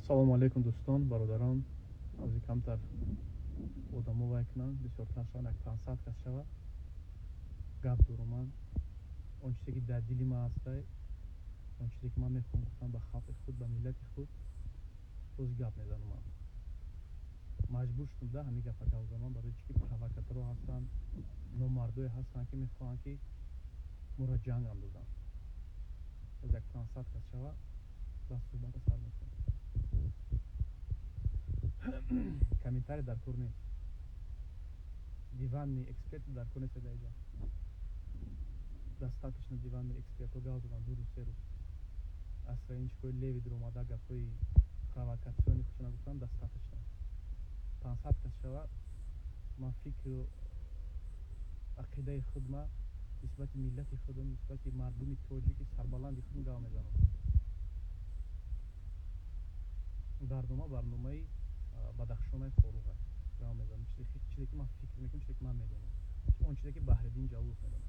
Салому алейкум, дӯстон, бародарон. Ҳозир камтар одамо вай кунанд, бисёртар шаванд, як 500 кас шавад. Гап дорум ман. Он чизе ки дар дили ман ҳастай, он чизе ки ман мехоҳам гуфтан ба халқи худ, ба миллати худ, ҳозир гап мезанам ман. Маҷбур шудам да ҳамин гапа гап занам, барои чи ки провокаторҳо ҳастанд, номардое ҳастанд, ки мехоҳанд, ки моро ҷанг андозанд. Ҳозир як 500 кас шавад, баъд суҳбата сар мекунем. Комментарий дар кор нест, диванный эксперт дар кор нест. Даиҷа достаточно диванный экспертҳо гап заданд 2 рӯз, 3 рӯз. Аз страничкаҳои левый дуромада гапҳои провокационный худшона гуфтан достаточно. 500 кас шавад, ман фикру ақидаи худма нисбати миллати худам, нисбати мардуми тоҷики сарбаланди худам гап мезанам. Барнома барномаи Бадахшонаи Хоруғ гап мезанам, чизе ки ман фикр мекунам, чизе ки ман медонам, он чизе ки Баҳриддин Ҷалолов медонад.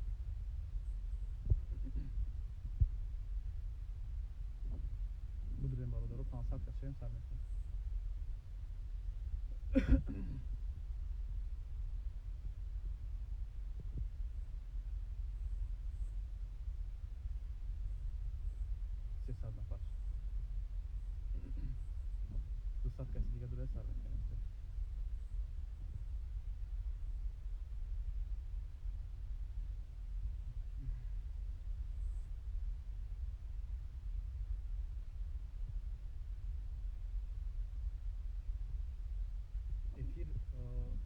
Будурем, бародаро, 500 кас шавем, сар мекунем. 300 нафар, 200 каси дига дура, сар мекунем.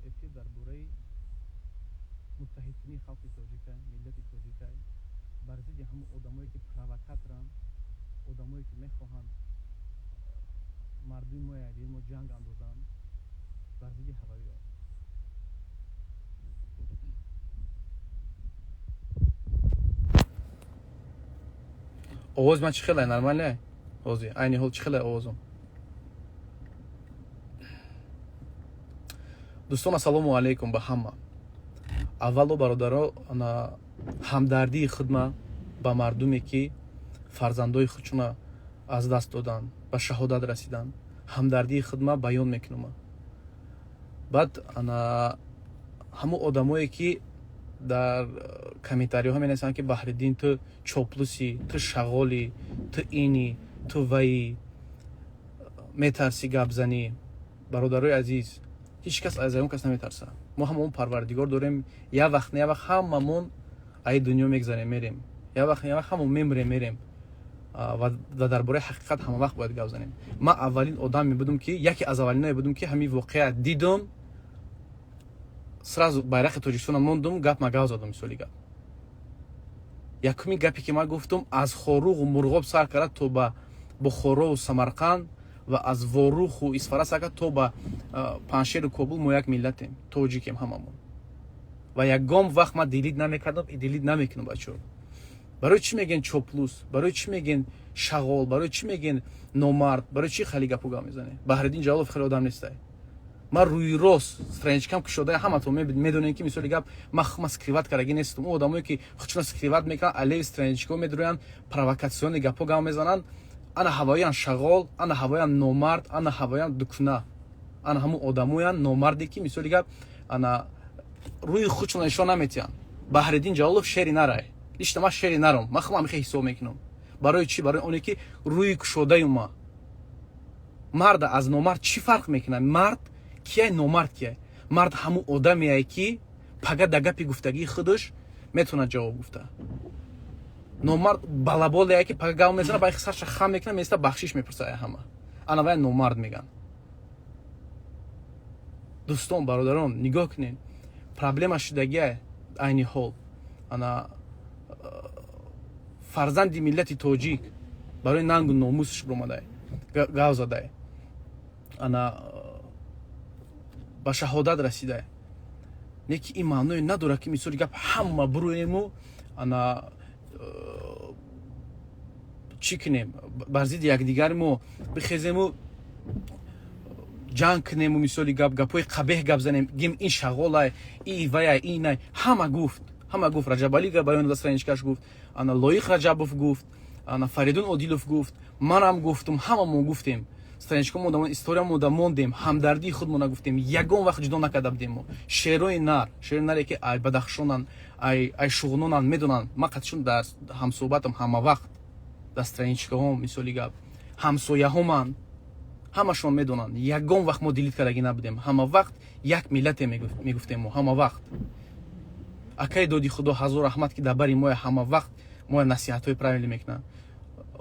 Эфир дар бораи муттаҳидкунии халқи тоҷика, миллати тоҷика бар зидди ҳамон одамое ки провокаторанд, одамое ки мехоҳанд мардуми мо якдигар мо ҷанг андозанд, бар зидди ҳававиҳо. Овози ман чӣ хеле нормале? Ҳозир, айни ҳол чӣ хеле овозум? Дӯстон, ассалому алайкум ба ҳама. Аввало, бародаро, ҳамдардии худма ба мардуме ки фарзандои худшона аз даст доданд, ба шаҳодат расиданд, ҳамдардии худма баён мекунам. Баъд ана ҳамун одамое ки дар комментариҳо менависанд, ки Баҳриддин, ту чоплусӣ, ту шағолӣ, ту инӣ, ту ваӣ, метарсӣ гап занӣ. Бародарои азиз, ҳеҷ кас аз ягон кас наметарсад. Мо ҳамаон Парвардигор дорем. Як вақт на як вақт ҳамамон аи дунё мегзарем, мерем. Як вақт на як вақт ҳамон мемирем, мерем. Ва дар бораи ҳақиқат ҳама вақт бояд гап занем. Ман аввалин одаме будум ки, яке аз аввалиное будум, ки ҳамин воқеа дидум, сразу байрақи Тоҷикистона мондум, гап ма гап задум. Мисоли гап, якумин гапе ки ман гуфтум, аз Хоруғу Мурғоб сар карда то ба Бухорову Самарқанд ва аз Воруху Исфара сар карда то ба Паншеру Кобул, мо як миллатем, тоҷикем ҳамамон. Ва ягон вақт ман делить намекардам и делить намекунам. Бачаҳо, барои чӣ мегӯен чоплус, барои чӣ мегӯен шағол, барои чӣ мегӯен номард, барои чӣ хеле гапу гап мезанем? Баҳриддин Ҷалолов хеле одам нестай. Ман рӯи рост страничкам кушодаи, ҳаматон медонем, ки мисоли гап, ман хума скрывать кардагӣ нестум. Ӯ одамое ки худшона скрывать мекунанд, алеви страничкаҳо медуроянд, провокационный гапҳо гап мезананд, ана ҳавоян шағол, ана ҳавоян номард, ана ҳавоян дукна, ана ҳамун одамоян номарде, ки мисоли гап, ана рӯи худшона нишон наметиҳанд. Баҳриддин Ҷалолов шери нарай, лично ман шери наром, ман худам ҳамихе ҳисоб мекунам. Барои чӣ? Барои оне ки рӯи кушодаю ма. Марда аз номард чӣ фарқ мекунад? Мард кияй, номард кияй? Мард ҳамун одамее, ки пага да гапи гуфтагии худаш метавонад ҷавоб гуфта. Номард балаболее, ки пага гап мезана, ба сарша хам мекунад, места, бахшиш мепурса ҳама. Ана вая номард меган. Дӯстон, бародарон, нигоҳ кунед, проблема шудагия айни ҳол. Ана фарзанди миллати тоҷик барои нангу номусш биромадай, гав задай, ана ба шаҳодат расидай. Не ки ин маъное надорад, ки мисоли гап, ҳама буроему ана чӣ кунем, бар зидди якдигари мо бихезему, ҷанг кунему, мисоли гап, гапҳои қабеҳ гап занем, гим ин шағолай, и ваяй, инай. Ҳама гуфт, ҳама гуфт. Раҷабалӣ баён да страничкаш гуфт, ана Лоиқ Раҷабов гуфт, ана Фаридун Одилов гуфт, манам гуфтум, ҳамамон гуфтем. Страничка мондам, история монда мондем, ҳамдардии худмона гуфтем, ягон вақт ҷудо накарда будем мо. Шерои нар, шерои наре ки ай Бадахшонан, ай Шуғнонан, медонанд, ман қатишон дар ҳамсӯҳбатам ҳама вақт, дар страничкаҳом, мисоли гап, ҳамсояҳоман, ҳамашон медонанд. Ягон вақт мо делить кардагӣ набудем, ҳама вақт як миллате мегуфтем мо, ҳама вақт. Акаи доди худо ҳазор раҳмат, ки дар бари моя ҳама вақт моя насиҳатҳои правильный мекунанд.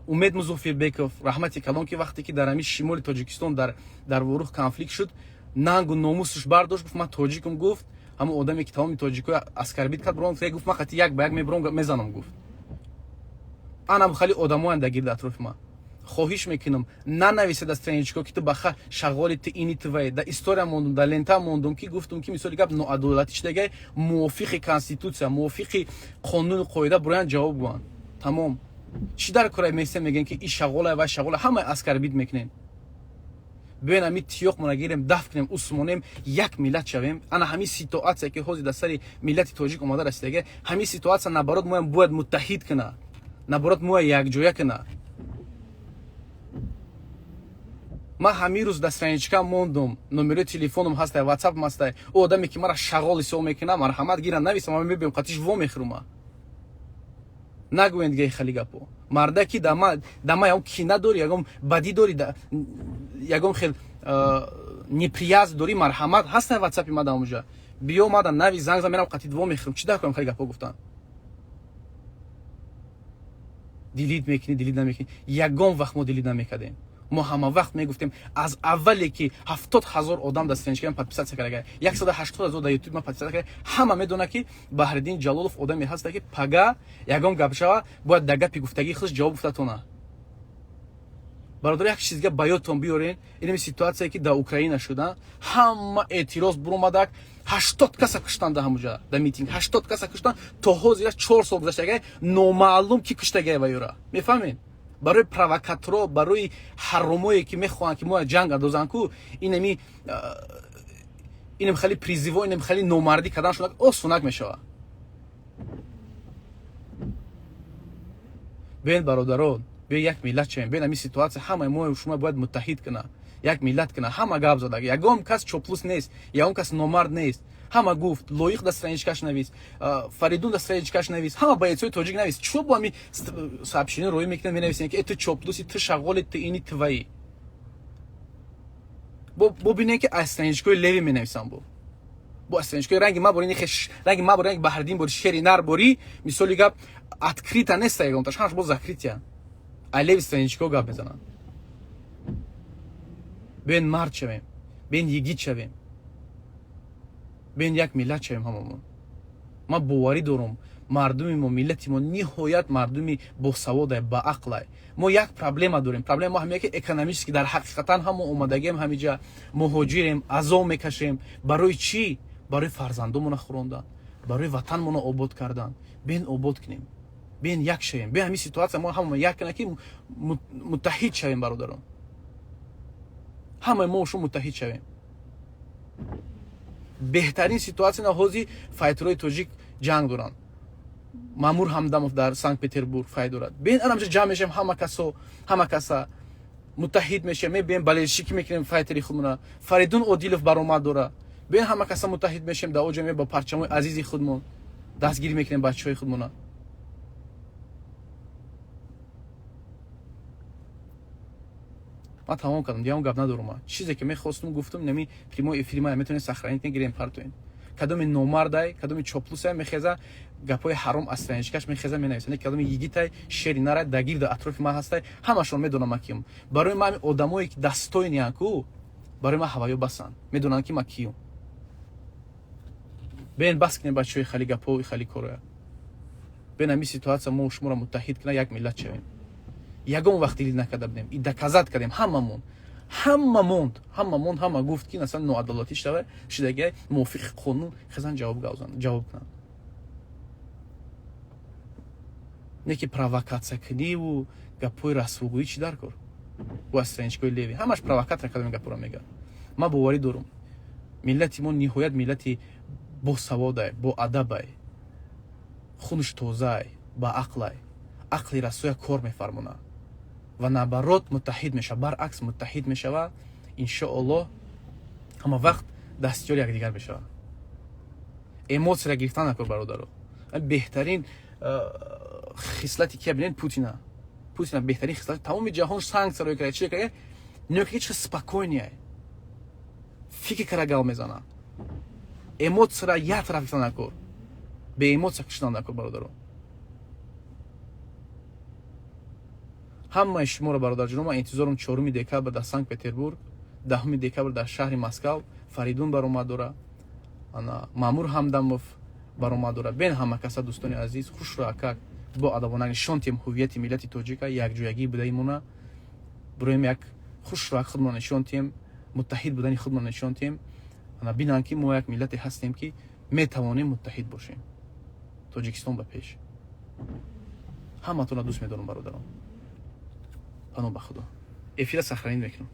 Умед Музофирбеков, раҳмати калон, ки вақте ки дар ҳамин шимоли Тоҷикистон дар Ворух конфликт шуд, нангу номусаш бардошт, гуфт ман тоҷикам, гуфт ҳамон одаме ки тамоми тоҷикои оскорбить кард, бурон гуфт ман қати як ба як мебуром, мезанам, гуфт. Анам хали одамоянд дар гирди атрофи ман. Хоҳиш мекунам, нанависед аз страничко ки ту баха шағоли, ту ини, ту вай. Дар история мондум, дар лента мондум, ки гуфтум ки мисоли гап ноадолатӣ шудагай, мувофиқи конститутсия, мувофиқи қонуну қоида буроянд ҷавоб гӯянд. Тамом. Чӣ дар кора месем, мегӯем ки и шағола ва шағола, ҳама оскорбить мекунем. Биёен ҳами тиёқмона гирем, дафт кунем, усмонем, як миллат шавем. Ана ҳамин ситуация ки ҳозир дар сари миллати тоҷик омада расидага, ҳамин ситуация наоборот моям бояд муттаҳид куна, наоборот моя якҷоя куна. Ман ҳамин рӯз дар страничка мондум, номерои телефоном ҳастай, ватсапам ҳастай. Ӯ одаме ки мара шағол ҳисоб мекунад, марҳамат, гира нависам, ман мебиём қатиш вомехӯрма. Нагӯед дига хали гапо. Марда ки да ма ягон кина дорӣ, ягон бадӣ дорӣ, ягон хел неприязнь дорӣ, марҳамат, ҳастай ватсапи ма дар онҷа. Биё мада нави, занг зан, мерам қатид вомехӯрам. Чӣ дар кунам хали гапо гуфтан? Делить мекунӣ, делить намекунӣ. Ягон вақт мо делить намекардем. Мо ҳама вақт мегуфтем, аз аввале ки 70 000 одам дар страничкаам подписаться карда, 180 000 дар ютуб ман подписаться карда, ҳама медонад ки Баҳриддин Ҷалолов одаме ҳаста ки пага ягон гап шава, бояд дар гапи гуфтагии худаш ҷавоб гуфта тона. Бародар, як чиз дига ба ёдтон биёрен, инами ситуация ки дар Украина шуда, ҳама эътироз буромадак, 80 каса куштанд дар ҳамуҷа, дар митинг 80 каса куштанд. То ҳозира 4 сол гузаштагай, номаълум ки куштагай ва юра. Мефаҳмед? Барои провокаторо, барои ҳаромое ки мехоҳанд ки мо ҷанг андозанд ку, инам хали призыво, инам хали номардӣ карданшон осонак мешавад. Биёед, бародарон, биё як миллат шавем. Биёед ҳамин ситуация ҳамаи мо шумо бояд муттаҳид кунад, як миллат кунад. Ҳама гап зада, ягон кас чоплус нест, ягон кас номард нест. Ҳама гуфт, Лоиқ дар страничкаш навис, Фаридун дар страничкаш навис, ҳама боецои тоҷик навис. Чо бо ҳами сообщение роӣ мекунад, менависем ки э ту чоплуси, ту шағоли, ту ини, ту ваи. Бо бинем ки аз страничкаи левый менависам, бо аз страничкаи ранги ма бори, ранги ма бори, ранги Баҳриддин бори, шери нар бори, мисоли гап, открыто неста ягонташ, ҳамаш бо закрытия. Ай левый страничкао гап мезананд. Биёен мард шавем, биёен йигит шавем, биёен як миллат шавем ҳамамон. Ман боварӣ дорам, мардуми мо, миллати мо ниҳоят мардуми босаводай, баақлай. Мо як проблема дорем. Проблема мо ҳамия ки экономически дар ҳақиқатан ҳамо омадагием, ҳамиҷа муҳоҷирем, азоб мекашем. Барои чӣ? Барои фарзандомона хӯрондан, барои ватанмона обод кардан. Биёен обод кунем, биёен як шавем, биёен ҳамин ситуация мо ҳама як кунем, ки муттаҳид шавем. Бародарон, ҳамаи мо шумо муттаҳид шавем. Беҳтарин ситуация на ҳозир файтерои тоҷик ҷанг доранд. Маъмур Ҳамдамов дар Санкт Петербург файт дорад. Бин анамҷа ҷамъ мешавем, ҳама касо, ҳама каса муттаҳид мешавем, мебием, болельщикӣ мекунем файтери худмона. Фаридун Одилов баромад дора. Бин ҳама каса муттаҳид мешавем, дар оҷа бо парчамои азизи худмон дастгирӣ мекунем бачаҳои худмона. Ман тамом кардам, дигарон гап надорум. Ман чизе ки мехостум, гуфтум. Нами прямой эфири ман метавонед сохранить кунед, гирем, партоен. Кадоми номардай, кадоми чоплусай мехеза, гапҳои ҳаром аз страничкаш мехеза, менависа. Не, кадоми йигитай, шери нарай, дар гирди атрофи ман ҳастай, ҳамашон медонам ман киюм. Барои ман одамое ки достойныянд ку, барои ман ҳаваё басанд, медонанд ки ман киюм. Бен бас кунем, бачаҳои, хали гапҳо, хали короя. Бен ҳамин ситуация мо шуморо муттаҳид кунад, як миллат шавем. Ягон вақт делить накарда будем и доказать кардем ҳамамон, ҳама монд, ҳама монд, ҳама гуфт ки масалан ноадолатӣ шава шидагиай, мувофиқи қонун хезан ҷавоб гавзан, ҷавоб кунанд. Не ки провокатсия куниву гапҳои расвогӯӣ. Чӣ дар кор ӯ аз страничкаҳои левый? Ҳамаш провокатор кадоми гапҳоро мегӯяд. Ман боварӣ дорам, миллати мо ниҳоят миллати босаводай, боадабай, хунуш тозаай, баақлай, ақли расоя кор мефармонад. Ва наоборот, муттаҳид мешава, баръакс, муттаҳид мешава. Иншоаллоҳ, ҳама вақт дастёри якдигар мешава. Эмоцияра гирифтан накор, бародаро. Беҳтарин хислати кия бинед? Путина. Путина беҳтарин хислати, тамоми ҷаҳон санкция рӯй карда, чи карда, нигоҳ, ки чӣ спокойный, фикр кара гал мезана. Эмоцияра як тараф гирифтан накор, беэмоция кушидан накор, бародаро. Ҳамаи шуморо, бародарҷоно, ман интизорам 4 декабр дар Санкт Петербург, 10 декабр дар шаҳри Москав. Фаридун баромад дора, ана Маъмур Ҳамдамов баромад дора. Бен ҳама каса, дӯстони азиз, хушро акак бо адабона нишон тиҳем ҳуввияти миллати тоҷика, якҷоягӣ будаимона. Буроем, як хушро ак худмон нишон тиҳем, муттаҳид будани худмон нишон тиҳем. Ана бинанд, ки мо як миллате ҳастем, ки метавонем муттаҳид бошем. Тоҷикистон ба пеш! Ҳаматонро дӯст медорам, бародарон. Паноҳ ба Худо. Эфира сохранить мекунам.